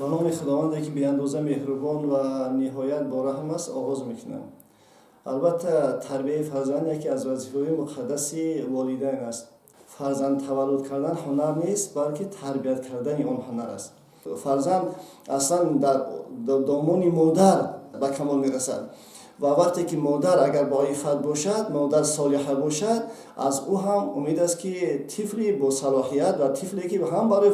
Ба номи Худованде, ки беандоза меҳрубон ва ниҳоят бораҳм аст, оғоз мекунам. Албатта, тарбияи фарзанд яке аз вазифаҳои муқаддаси волидайн аст. Фарзанд таваллуд кардан ҳунар нест, балки тарбият кардани он ҳунар аст. Фарзанд аслан дар домони модар ба камол мерасад ва вақте ки модар агар боиффат бошад, модар солиҳа бошад, аз ӯ ҳам умед аст, ки тифли босалоҳият ва тифле, ки ҳам барои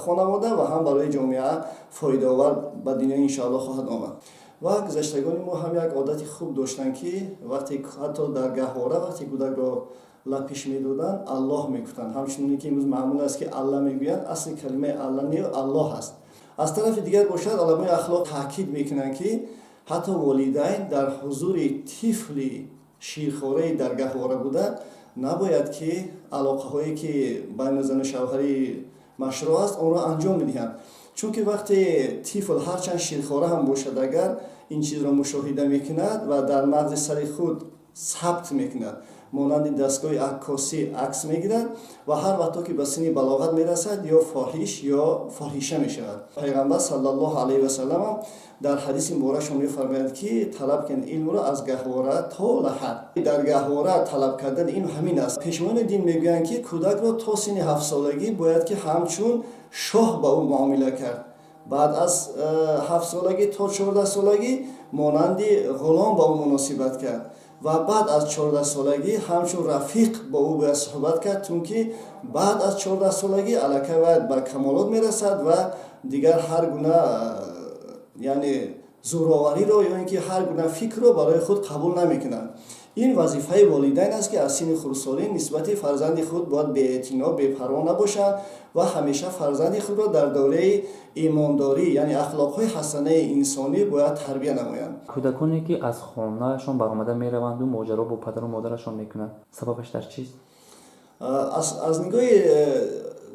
хонавода ва ҳам барои ҷомеа фоидаовар ба дунё, иншоалло, хоҳад омад. Ва гузаштагони мо ҳам як одати хуб доштанд, ки вақте ҳатто дар гаҳвора вақте кӯдакро лапиш медоданд, Аллоҳ мегуфтанд. Ҳамчуноне ки имрӯз маъмул аст, ки Алла мегӯянд, асли калимаи Алла не, Аллоҳ аст. Аз тарафи дигар бошад, уламои ахлоқ таъкид мекунанд, ки ҳатто волидайн дар ҳузури тифли ширхораи дар гаҳвора буда набояд, ки алоқаҳое, ки байни зану шавҳари машрӯъ аст, онро анҷом медиҳанд, чунки вақте тифл, ҳарчанд ширхора ҳам бошад, агар ин чизро мушоҳида мекунад ва дар мағзи сари худ сабт мекунад, монанди дастгоҳи аккосӣ акс мегирад ва ҳар вақто ки ба синни балоғат мерасад, ё фоҳиш ё фоҳиша мешавад. Пайғамбар саллаллоҳу алайҳи васалламам дар ҳадиси муборакшон мефармояд, ки талаб кунед илмро аз гаҳвора то лаҳад. Дар гаҳвора талаб кардани илм ҳамин аст. Пешвоёни дин мегӯянд, ки кӯдакро то синни 7-солагӣ бояд, ки ҳамчун шоҳ ба ӯ муомила кард, баъд аз 7-солагӣ то 14-солагӣ монанди ғулом ба ӯ муносибат кард ва баъд аз 14-солагӣ ҳамчун рафиқ бо ӯ бояд суҳбат кард, чунки баъд аз 14-солагӣ аллакай вай ба камолот мерасад ва дигар ҳар гуна, яъне, зӯровариро ё ин ки ҳар гуна фикрро барои худ қабул намекунад. Ин вазифаи волидайн аст, ки аз синни хурдсолӣ нисбати фарзанди худ бояд беэътино, бепарво набошанд ва ҳамеша фарзанди худро дар доираи имондорӣ, яъне ахлоқҳои ҳасанаи инсонӣ, бояд тарбия намоянд. Кӯдаконе, ки аз хонаашон баромада мераванду моҷаро бо падару модарашон мекунанд, сабабаш дар чист? Аз нигоҳи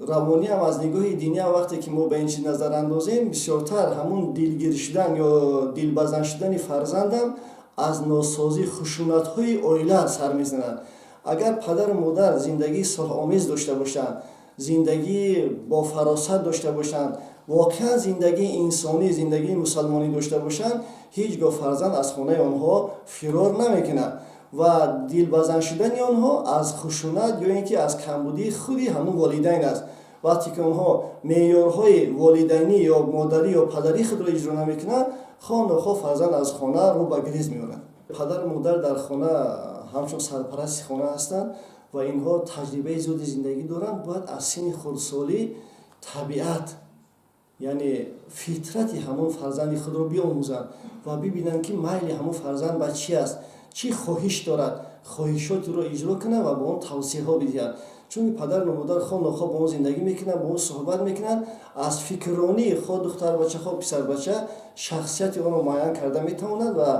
равониам, аз нигоҳи диниам, вақте ки мо ба ин чиз назар андозем, бисёртар ҳамун дилгир шудан ё дилбазан шудани фарзандам аз носозӣ, хушунатҳои оила сар мезанад. Агар падару модар зиндагии сулҳомез дошта бошанд, зиндагии бофаросат дошта бошанд, воқеан зиндагии инсонӣ, зиндагии мусалмонӣ дошта бошанд, ҳеҷ гоҳ фарзанд аз хонаи онҳо фирор намекунад. Ва дилбазан шудани онҳо аз хушунат ё ин ки аз камбудии худи ҳамун волидайн аст. Вақте ки онҳо меъёрҳои волидайнӣ ё модарӣ ё падарӣ худро иҷро намекунанд, хоҳ нохоҳ фарзанд аз хона рӯ ба грез меорад. Падару модар дар хона ҳамчун сарпарасти хона ҳастанд ва инҳо таҷрибаи зиёди зиндагӣ доранд. Бояд аз синни хурдсолӣ табиат, яъне фитрати ҳамон фарзанди худро биомӯзанд ва бибинанд, ки майли ҳамон фарзанд ба чӣ аст, чӣ хоҳиш дорад, хоҳишотро иҷро кунанд ва ба он тавсияҳо бидиҳанд, чунки падару модар хоҳ нохоҳ бо он зиндагӣ мекунанд, бо он суҳбат мекунанд, аз фикрронии хоҳ духтарбача, хоҳ писарбача шахсияти онро муайян карда метавонад. Ва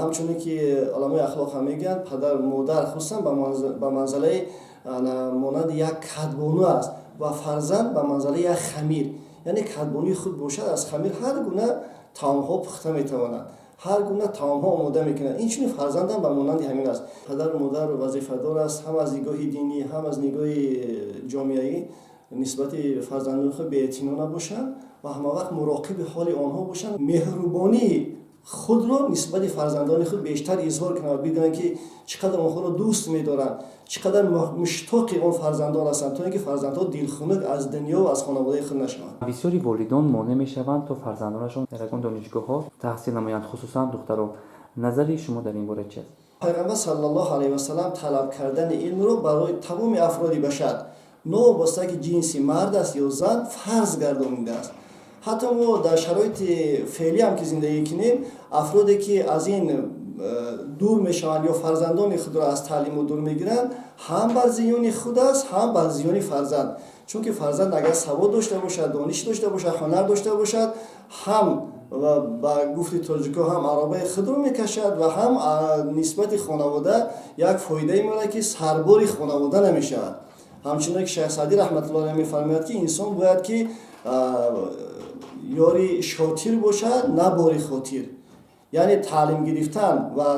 ҳамчунин ки уламои ахлоқ ҳам мегӯянд, падар модар хусусан ба манзалаи монанди як кадбону аст ва фарзанд ба манзалаи як хамир, яъне кадбонуи худ бошад, аз хамир ҳар гуна таомҳо пухта метавонад, ҳар гуна таомҳо омода мекунад. Инчунин фарзандам ба монанди ҳамин аст. Падару модар вазифадор аст ҳам аз нигоҳи динӣ, ҳам аз нигоҳи ҷомеаӣ нисбати фарзандони худ беэътино набошанд ва ҳамавақт муроқиби ҳоли онҳо бошанд, меҳрубонии худро нисбати фарзандони худ бештар изҳор кунанд ва бидонанд, ки чӣ қадар онҳоро дӯст медоранд, чӣ қадар муштоқи он фарзандон ҳастанд, то ин ки фарзандҳо дилхунук аз дунё ва аз хонаводаи худ нашаванд. Бисёри волидон монеъ мешаванд, то фарзандонашон дар ягон донишгоҳҳо таҳсил намоянд, хусусан духтарон. Назари шумо дар ин бора чи аст? Пайғамбар саллаллоҳу алайҳи васалам талаб кардани илмро барои тамоми афроди башар, новобаста ки ҷинси мард аст ё зан, фарз гардонидааст. Ҳатто мо дар шароити феълиам ки зиндагӣ кунем, афроде, ки аз ин дур мешаванд ё фарзандони худро аз таълиму дур мегиранд, ҳам бар зиёни худ аст, ҳам бар зиёни фарзанд, чунки фарзанд агар савод дошта бошад, дониш дошта бошад, ҳунар дошта бошад, ҳам ба гуфти тоҷико ҳам аробаи худро мекашад ва ҳам нисбати хонавода як фоидае меорад, ки сарбори хонавода намешавад. Ҳамчунон ки Шайх Саъдӣ раҳматуллоҳи алайҳ мефармояд, ки инсон бояд, ки ёри шотир бошад, на бори хотир. Яъне таълим гирифтан ва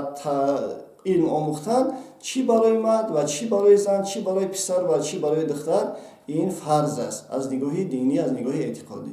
илм омӯхтан чӣ барои мард ва чӣ барои зан, чӣ барои писар ва чӣ барои духтар, ин фарз аст аз нигоҳи динӣ, аз нигоҳи эътиқодӣ.